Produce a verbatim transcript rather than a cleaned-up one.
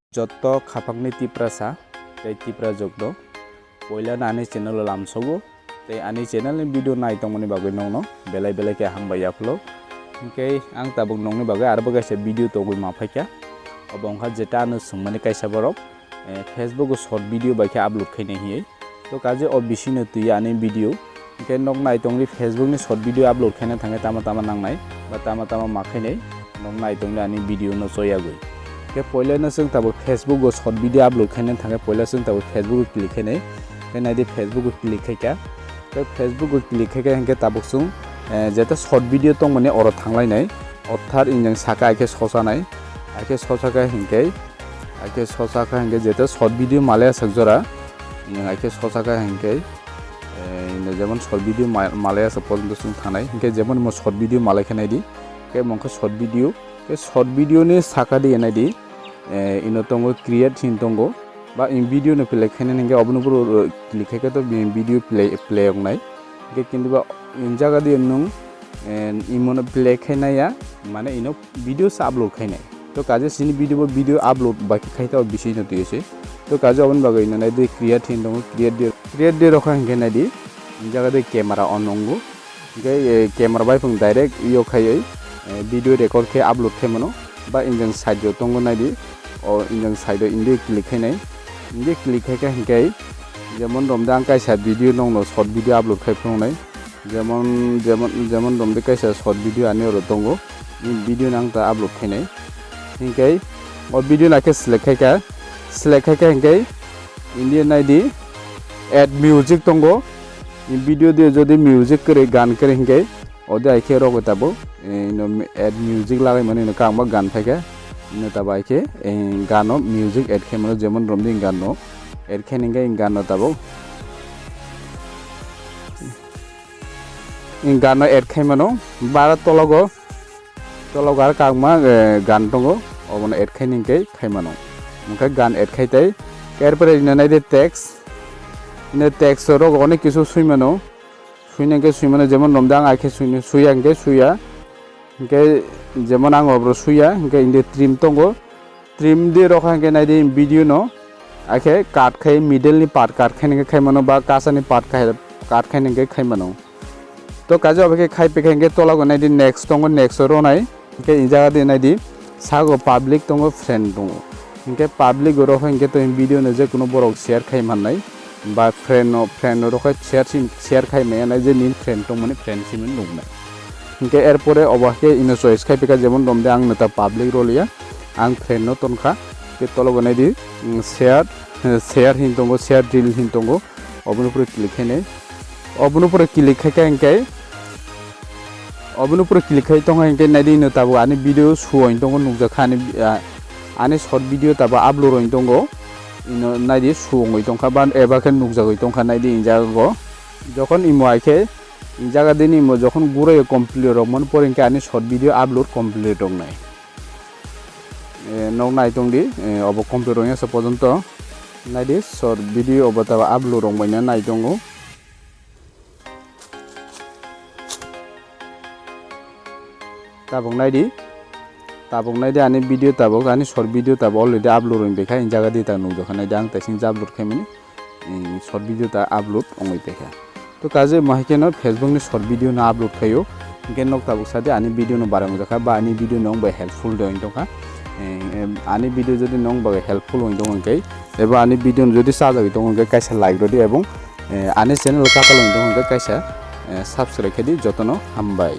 Jotto khapangni Tiprasa tei Tiprajwkno poilano ani channel o lamsogo tei ani channel ni video nai tongmani bagwi nokno belai belai khe hambai yaphulo. Hinkhe ang tabuk nokni bagwi arbo kaisa video tongwi ma phaikha. Obo wngkha jeta ano swngmani kaisa borok, eh, Facebook o short video bai khe upload khainai hinwi. To kaje o bisingno twi ani video. Hinkhe nok nai tongdi Facebook ni short video upload khaina thangkhe tama tama nangnai ba tama tama ma khainai nok nai tongdi ani video no choyagwi. Hinkhe poilano chwng tabuk Facebook o short video upload khaina thangkhe poila chwng tabuk Facebook o click khainai. Hinkhe naidi Facebook o click khaikha. Tei Facebook o click khaikha hinkhe tabuk chwng, eh, jeta short video tongmani oro thanglainai. Orthat injang saka akhe sosanai. Akhe sosaka hinkhe Akhe sosa kha hinkhe jeta short video malaya sak jora. Yang akhe sosa kha hinkhe, eh, ino jemon short video ma-, malaya sak porjonto chwng thanai. Hinkhe jemon mo short video malai khe naidi. Khe mongkha short video. Khe short video ni saka di naidi. Eh, ino tongo create hin tongo. Ba in video no play khaina hinkhe obono boro, eh, click khaikhe to in video play, play wngnai. Hinkhe kintu ba in jaga di nwng, eh, imono play khainaya, mane ino video se upload khainai. To kaje sini video bo video upload baki khai ta o bising no twi se. To kaje oboni bagwi ino nai di create hin tongo, create di, create di rokha hinkhe nai di. In jaga di camera on wngo. Hinkhe, eh, camera bai phung direct yo khaiwi, eh, video record khe upload khai mano. Ba injang side o tongo nai di. O injang side o indi click khainai. Indi click khaikha hinkhe jemon romda ang kaisa video nongno short video upload khai phunuknai. Jemon, jemon, jemon romde kaisa short video ani oro tongo. Ni video no ang ta upload khainai. Hinkhe o video no khe select khaikha. Select khaikha hinkhe indi naidi add music tongo. Ni video de jodi music kwrwi, gan kwrwi hinkhe ode ai khe rogo tabuk, eh, ino add music lagai mano ino kangma gan phaikha. Ino tabuk ai khe, eh, gano music add khai mano jemon romde gano add khai hinkhe gano tabuk. Gano add khai mano, bara tologo, tologo ar kangma, eh, gan tongo, obono add khai ning khe khai mano. Hwnkhe gan add khai tai, erpore ino nai di text, ino text rok onek kisu sui mano, sui nang khe sui mano, jemon romda ang ai khe sui, suya hwnkhe suya, hwnkhe jemon ang obro suya, hwnkhe inde trim tongo, trim di rokha hwnkhe nai di video no, akhe cut khai middle ni part cut khai nang khe khai mano ba kasa ni part khai, cut khai nang khe khai mano. To kaisa obo khe khai pekha hwnkhe tola go nai di next tongo, next o ronai hwnkhe in jaga di nai di sago public tongo, friend tongo. Hwnkhe public o rokha hwnkhe to video no je kuno borok share khai mannai. Ba friend no, friend no rokha share sim, share khai maya nai je nini friend tongmani friend simi nuknai. Hwnkhe erpore obo khe ino choice khai pekha jemon romde ang neta public roliya, ang friend no tonkha. Khe tolo go nai di, mm, share, eh, share hin tongo, share reel hin tongo. Obono pore click khai nai. Obono pore click khai kha hwnkhe, obono pore click khai tongkha hwnkhe nai di ino tabuk ani video show wng tongo, nukjak kha ani, ah, ani short video tabuk upload wng tongo. Ino nai di show wngwi tongkha ba eba khe nukjagwi tongkha nai di in jaga go. Jokhon imo ai khe in jaga dini imo jokhon gurai complete rok mani pore hwnkhe ani short video upload complete wngnai. Eh, nok nai tong di, eh, obo complete wngya se pojonto. Nai di short video obo tabuk upload wngbaina nai tongo. Tabuk nai di, tabuk nai di ani video tabuk, ani short video tabuk already upload wng baikha, in jaga di ta nukjakha nai di ang taising je upload khaimani, mm, short video ta upload wngwi baikha. To kaje mo hai kheno Facebook ni short video no upload khaio, hwnkhe nok tabuk sa di ani video no barai wngjakha ba ani video no wngbai helpful de wng tongkha. Eh, em, ani video jodi nong bagwi helpful wng tong hwnkhe, eba ani video no jodi chajagwi tong hwnkhe kaisa like rw di, ebong, eh, ani channel o katal wng tong hwnkhe kaisa, eh, subscribe khe di, jotono hambai.